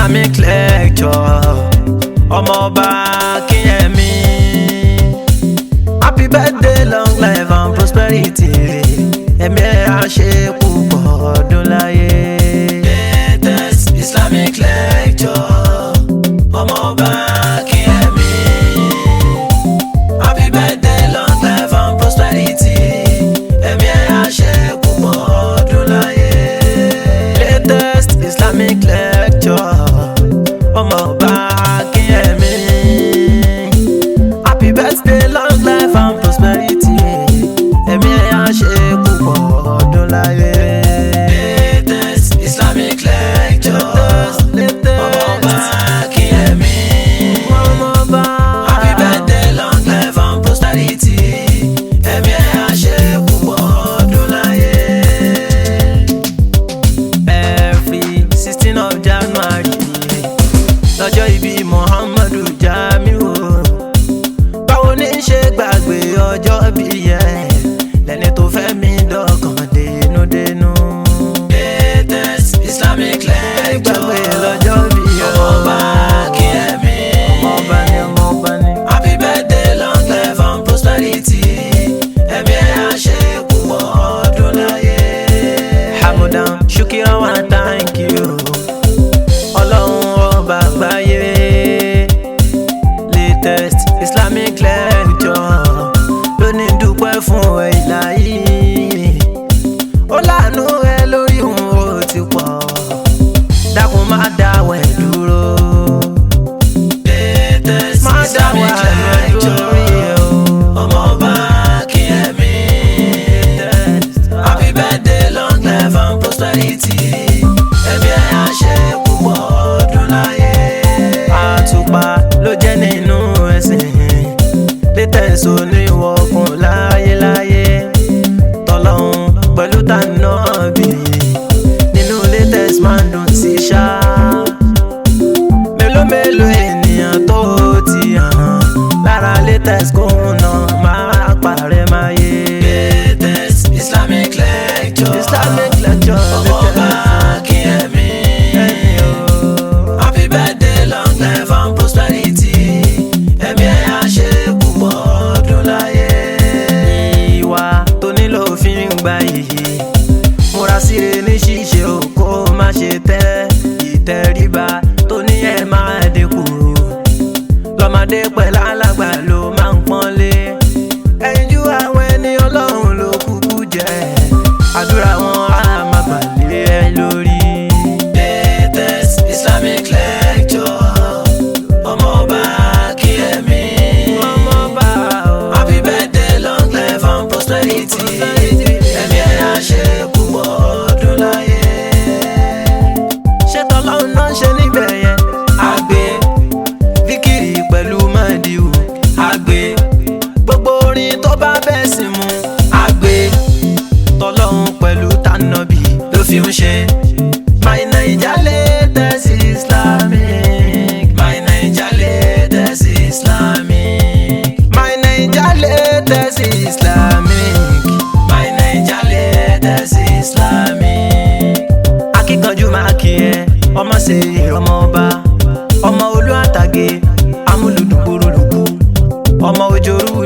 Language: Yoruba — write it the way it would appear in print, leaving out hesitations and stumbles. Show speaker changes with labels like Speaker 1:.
Speaker 1: Islamic lecture, ọmọọba Akínyẹmí. Happy birthday, long life and prosperity. Ẹ̀mí ẹ̀ á ṣe púpọ̀ ọdún láyé.
Speaker 2: Latest Islamic lecture, ọmọọba Akínyẹmí. Happy birthday, long life and prosperity. Ẹ̀mí ẹ̀ á ṣe púpọ̀ ọdún láyé.
Speaker 1: Latest Islamic lecture, ọmọọba Akínyẹmí. Happy birthday, long life and prosperity. Ẹ̀mí ẹ̀ á ṣe púpọ̀ ọdún láyé.
Speaker 2: Latest Islamic lecture, ọmọọba Akínyẹmí.
Speaker 1: Ọmọọba.
Speaker 2: Happy birthday, long life and prosperity. Ẹ̀mí ẹ̀ á ṣe púpọ̀ ọdún láyé.
Speaker 1: Every 16 of January lọ́jọ́ ìbí Muhammadu Jamiu. Báwo ní í ṣe gbàgbé ọjọ́ bí yẹn lẹ́ni tó fẹ́ mi dọ́kàn dénúdénú?
Speaker 2: Latest Islamic lecture,
Speaker 1: Gbàgbé lọ́jọ́ bí yẹn.
Speaker 2: ọmọọba Akínyẹmí.
Speaker 1: Ọmọọba ni, ọmọọba ni.
Speaker 2: Happy birthday, long life and prosperity. Ẹ̀mí ẹ̀ á ṣe púpọ̀ ọdún láyé.
Speaker 1: Hamudan Shukira wa, thank you. Ọlọ́run ọba àgbáyé. Latest Islamic lecture ló ní dúpẹ́ fún ẹ ìlàyé. Ó láàánú ẹ lórí òun ó ti pọ̀. Dákun, má dáwọ̀ ẹ̀ dúró.
Speaker 2: Latest
Speaker 1: Má dáwọ̀
Speaker 2: Islamic
Speaker 1: ẹ̀ dúró
Speaker 2: lecture,
Speaker 1: lórí ẹ̀ o.
Speaker 2: ọmọọba Akínyẹmí. Happy birthday, long life and prosperity. Ẹ̀mí ẹ̀ á ṣe púpọ̀ ọdún láyé.
Speaker 1: Àtùpà ló jẹ́ nínú ẹ̀sìn. Latest oníwọ̀kùn láyéláyé. Tọ́lọ́hún pẹ̀lú tànàbì. Nínú latest máa ń dùn sí ṣá. Mélòó mélòó ènìyàn tó ti hàn lára latest kóhun náà máa parẹ́ máa yé.
Speaker 2: Latest Islamic lecture,
Speaker 1: Islamic lecture.
Speaker 2: ọmọọba Akínyẹmí.
Speaker 1: Ẹni o.
Speaker 2: Happy birthday, long life and prosperity. Ẹ̀mí ẹ̀ á ṣe púpọ̀ ọdún láyé.
Speaker 1: Ìwà tó nílò fi ń gba iyì, múra síre ní ṣíṣe o, kó má ṣe tẹ́. Ìtẹríba tó ní ẹ máa dínkù, lọ́mọdé pẹ̀lú alàgbà ló máa ń pọ́nlé. Ẹ̀yinjú àwọn ẹni ọlọ́run ló kúkú jẹ́, àdúrà wọn á máa bà lé ẹ lórí.
Speaker 2: Latest Islamic lecture, ọmọọba Akínyẹmí.
Speaker 1: Ọmọọba o.
Speaker 2: Happy birthday, long life and prosperity. Ẹ̀mí ẹ̀ á ṣe púpọ̀ ọdún láyé.
Speaker 1: Ṣé tọ́lọ́run náà ṣe níbẹ̀ yẹn? Àgbẹ̀ vikiri pẹ̀lú madiu, àgbẹ̀ gbogbo orin tó bá bẹ́ẹ̀ sì mu, àgbẹ̀ tọ́lọ́run pẹ̀lú tànàbì
Speaker 2: ló fi ń ṣe.
Speaker 1: My Naija latest Islamic.
Speaker 2: My Naija latest Islamic.
Speaker 1: My Naija latest Islamic.
Speaker 2: My Naija latest Islamic.
Speaker 1: Akíkanjú máa kí ẹ, ọmọ ṣe ọmọ ọba, ọmọ olú àtàgé, amúlùdùn gbòròlùkù, ọmọ òjòrú.